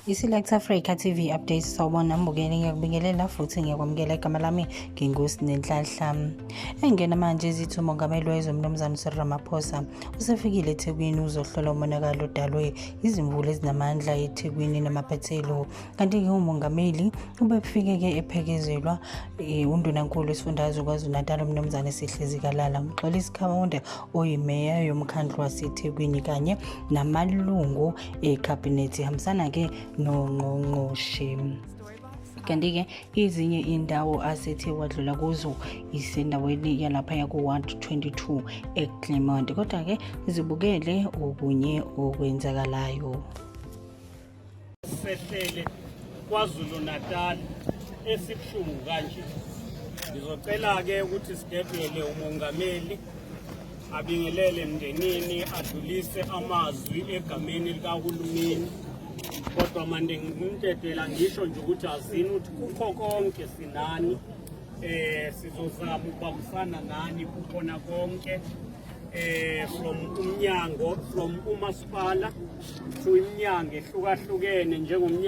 I-Select Africa TV Update. Sawubona mbukeli, ngiyakubingelela futhi ngiyakwamukela. Igama lami nginguSinenhlanhla. Engena manje zithi umongameli wezwe, uMnumzane Cyril Ramaphosa, usefikile eThekwini uzohlola umonakalo odalwe izimvula ezinamandla eThekwini namaphethelo. Kanti-ke umongameli ubefike-ke ephekezelwa undunankulu wesifundazwe KwaZulu-Natal, uMnumzane Sihle Zikalala, uMxolisi Kaunda oyimeya yomkhandlu waseThekwini, kanye namalungu ekhabhinethi, hambisana-ke nongqongqoshe. Kanti-ke ezinye indawo asethe wadlula kuzo isendaweni yalapha yaku-ward 22 eClermont. Kodwa-ke zibukele okunye okwenzakalayo. Sehlele KwaZulu Natal esibuhlungu kanje. Ngizocela ke ukuthi sidedele umongameli abingelele emndenini, adlulise amazwi egameni likahulumeni. Kodwa manje ngimdedela ngisho nje ukuthi azini ukuthi kukho konke sinani, sizozama ukubambisana nani kukhona konke, from umnyango, from umasipala to iminyango ehlukahlukene njengomnyango.